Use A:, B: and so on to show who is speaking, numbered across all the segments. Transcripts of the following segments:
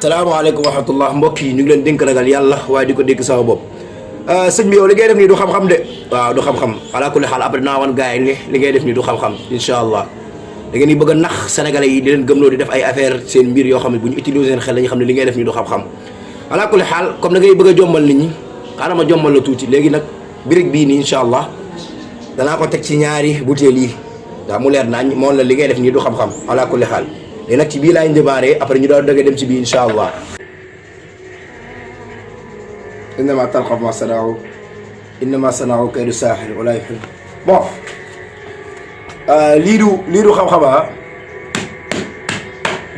A: salaamaaleykum wa rahmatullah mbokk yi ñu ngi leen dénk ragal yàlla waaye di ko dénk sama bopp sëñ bi yow li ngay def nii du xam-xam de waaw du xam-xam ala kulli xaal après naa wan gars yi li ngay def nii du xam-xam incha allah da ngeen di bëgg a nax sénégalais yi di leen gëmloo di def ay affaire seen mbir yoo xam ne bu ñu utiliser seen xel dañuy xam ne li ngay def nii du xam-xam ala kulli xaal comme da ngay bëgg a jommal nit ñi xaaral ma jommal la tuuti léegi nag birig bii nii incha allah danaa ko teg ci ñaari butéel yi waaw mu leer naañ moom la li ngay def nii du xam-xam ala kulli xaal léegi nag ci bii laay démarré après ñu doon dëgg dem ci bii incha allah innama talqaf ma sanaahu innama sanaahu kaydu saaxir wala yuflih bon lii du xam-xama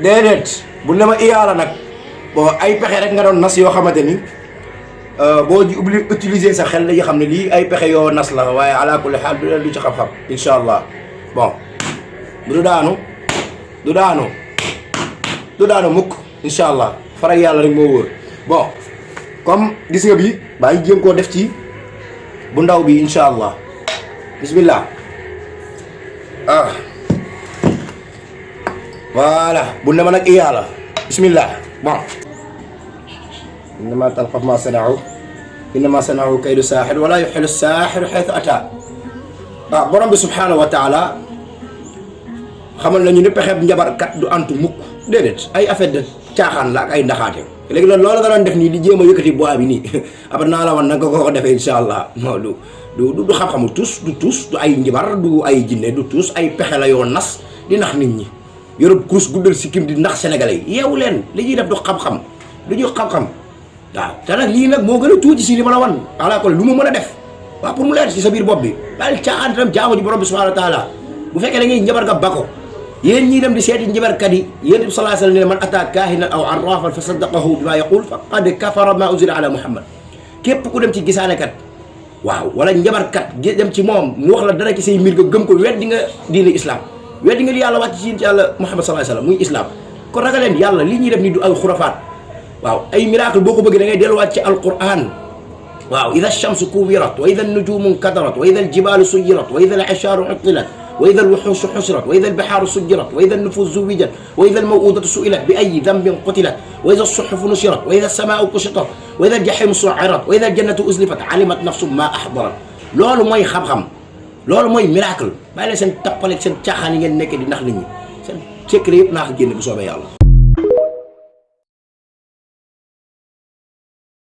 A: déedéet bu ne ma iyaala nag bon ay pexe rek nga doon nas yoo xamante ni boo utiliser sa xel dañuy xam ne lii ay pexe yoo nas la waaye ala kulli xaal du ci xam-xam incha allah bon du daanu mukk incha allah farak yàlla rek moo wóor bon comme gis nga bi baa ngi jéem koo def ci bu ndaw bi incha allah bismillah voilà bu ne ma nag iyaala bismillah bon innama talqaf ma sanaahu innama sanaahu kaydu saaxir wala yuxilu saaxiru xaytu ata borom bi subhanahu wa taala xamal nañu ne pexeb njabarkat du antu mukk déedéet ay affaire de caaxaan la ak ay ndaxaate léegi loolu nga doon def nii di jéem a yëkkati bois bi nii après naa la wan nanga ko defee incha allah non du xam-xamu tus du ay njabar du ay jinne du tus ay pexe la yoo nas di nax nit ñi yorob kurus guddal sikkim di nax sénégalais yi yeewu leen li ñuy def du xam-xam du ñu xam-xam waaw te nag lii nag moo gën a tuuti si li ma la wan ala ko lu ma mën a def waaw pour mu leer si sa biir bopp bi daal caaxaan tam jaamu ji borom bi subhanahu wa taala bu fekkee da ngay njabar nga bako yéen ñii dem di seeti njabarkat yi yéen bi sallallahu alayhi wa sallam ne man ataa kaahinan aw arrafan fa saddaqahu bima yaqul faqad kafara ma unzila ala muhammad képp ku dem ci gisaanekat waaw wala njabarkat dem ci moom mu wax la dara ci say mbir nga gëm ko weddi nga diine islam weddi nga li yàlla wàcc ci yàlla muhammad sallallahu alayhi wa sallam muy islam kon ragal leen yàlla li ñuy def ni du ay xurafaat waaw ay miracle boo ko bëggee da ngay delluwaat ci alquran waaw ida shamsu kuwirat wa ida nujumu nkadarat wa ida aljibalu suyirat wa ida al'isharu utilat wa ida alwuxushu xusirat wa ida albihaaru sujirat wa ida annufus zuwijat wa ida almawudatu su'ilat bi ayi dambin qutilat wa ida alsuxufu nushirat wa ida alsamaau kushitat wa ida aljaximu su'irat wa ida aljannatu uzlifat alimat nafsu ma ahdarat loolu mooy xam-xam loolu mooy miracle bàyyi leen seen tappaleeg seen caaxaan yi ngeen nekkee di nax nit ñi seen secret yëpp naa ko génne bu soobee yàlla